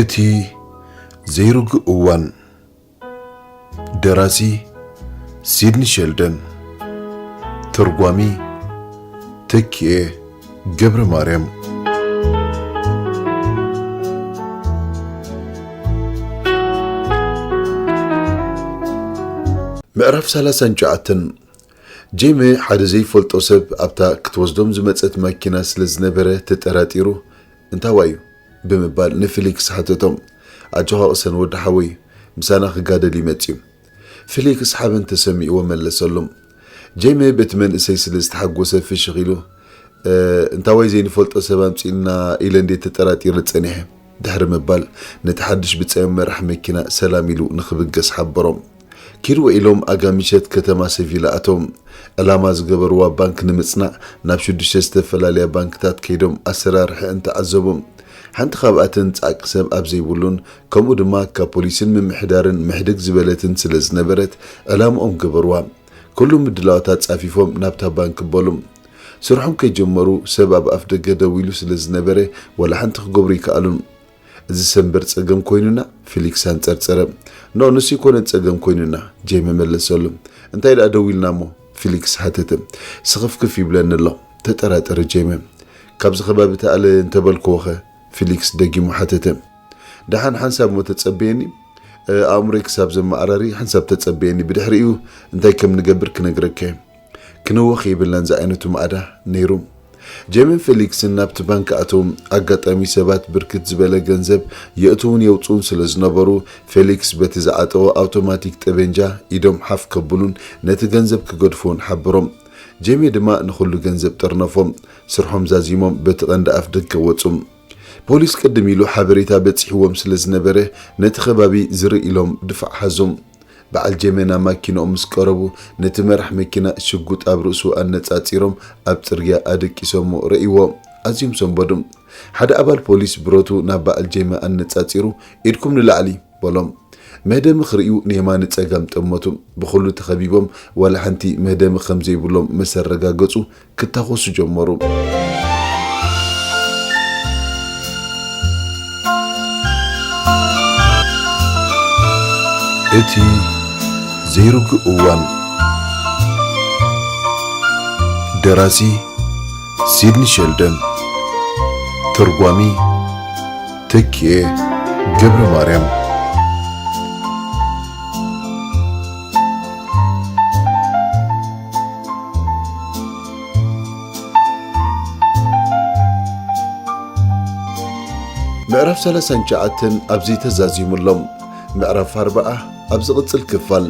እቲ ዘይርጉእ እዋን። ደራሲ ሲድኒ ሸልደን። ተርጓሚ ተኪኤ ገብረ ማርያም። ምዕራፍ ሰላሳን ትሽዓተን። ጄመ ሓደ ዘይፈልጦ ሰብ ኣብታ ክትወስዶም ዝመጸት ማኪና ስለ ዝነበረ ተጠራጢሩ፣ "እንታዋይ እዩ?" ብምባል ንፊሊክስ ሓተቶም። "ኣጆኻ ቅሰን ወዲ ሓወይ፣ ምሳና ክጋደል ይመጽእ እዩ።" ፊሊክስ ሓበን ተሰሚዕዎ መለሰሎም። ጄመ በቲ መንእሰይ ስለ ዝተሓጎሰ ፍሽኽ ኢሉ፣ "እ፣ እንታዋይ ዘይንፈልጦ ሰብ ኣምጺእልና ኢለ እንዴ ተጠራጢረ ጸኒሐ?" ድሕሪ ምባል ነቲ ሓድሽ ብጻዮም መራሕ መኪና ሰላም ኢሉ ንኽብገስ ሓበሮም። ኪድ ውዒሎም ኣጋ ምሸት ከተማ ሰቪላ ኣተው። ዕላማ ዝገበርዋ ባንክ ንምጽናዕ ናብ ሽዱሽተ ዝተፈላለያ ባንክታት ከይዶም ኣሰራርሐ እንተዓዘቡ፣ ሓንቲ ካብኣተን ጻዕቂ ሰብ ኣብ ዘይብሉን ከምኡ ድማ ካብ ፖሊስን ምምሕዳርን ምሕድግ ዝበለትን ስለ ዝነበረት ዕላምኦም ገበርዋ። ኩሉ ምድላዋት ኣጻፊፎም ናብታ ባንክ በሉ። ስርሖም ከይጀመሩ ሰብ ኣብ ኣፍ ደገ ደው ኢሉ ስለ ዝነበረ ዋላ ሓንቲ ክገብሩ ይከኣሉን። "እዚ ሰንበር ጸገም ኮይኑና?" ፊሊክስ ኣንጸርጸረ። "ኖ፣ ንሱ ኣይኮነን ጸገም ኮይኑና።" ጄመ መለሰሉ። "እንታይ ደኣ ደው ኢልና እሞ?" ፊሊክስ ሓተተ። "ስኽፍክፍ ይብለኒ ኣሎ።" ተጠራጠረ ጄመ። "ካብዚ ከባቢ ተኣለ እንተበልክዎኸ?" ፊሊክስ ደጊሙ ሓተተ። "ደሓን ሓንሳብ እሞ ተጸበየኒ፣ እ፣ ኣእምሮይ ክሳብ ዘመዓራሪ ሓንሳብ ተጸበየኒ፣ ብድሕሪኡ እንታይ ከም ንገብር ክነግረካ እየ።" ክንወኽ የብልናን ዝዓይነቱ ማዕዳ ነይሩ። ጄመን ፌሊክስን ናብቲ ባንክ ኣተዉ። ኣጋጣሚ ሰባት ብርክት ዝበለ ገንዘብ የእትዉን የውፅኡን ስለ ዝነበሩ፣ ፌሊክስ በቲ ዝዓጠዎ ኣውቶማቲክ ጠበንጃ ኢዶም ሓፍ ከብሉን ነቲ ገንዘብ ክገድፍዎን ሓበሮም። ጄሜ ድማ ንኹሉ ገንዘብ ጠርነፎም። ስርሖም ዛዚሞም በቲ ቀንዲ ኣፍ ደገ ወፁ። ፖሊስ ቅድም ኢሉ ሓበሬታ በጺሕዎም ስለ ዝነበረ፣ ነቲ ከባቢ ዝር ኢሎም ድፋዕ ሓዞም። በዓል ጀመ ናብ ማኪንኦም ምስ ቀረቡ፣ ነቲ መራሕ መኪና ሽጉጥ ኣብ ርእሱ ኣነጻጺሮም ኣብ ጽርግያ ኣደቂሶሞ ረእይዎ። ኣዝዮም ሰንበዱ። ሓደ ኣባል ፖሊስ ብረቱ ናብ በዓል ጀመ ኣነጻጺሩ፣ "ኢድኩም ንላዕሊ!" በሎም። መህደሚ ክርእዩ ንየማን ንጸጋም ጠመቱ። ብኹሉ ተኸቢቦም፣ ዋላ ሓንቲ መህደሚ ከም ዘይብሎም ምስ ኣረጋገጹ፣ ክታኾሱ ጀመሩ። እቲ ዘይርጉእ እዋን። ደራሲ ሲድኒ ሸልደን። ተርጓሚ ተኪኤ ገብረ ማርያም። ምዕራፍ ሰላሳን ትሽዓተን ኣብዚ ተዛዚሙ ኣሎ። ምዕራፍ ኣርብዓ ኣብ ዝቕጽል ክፋል።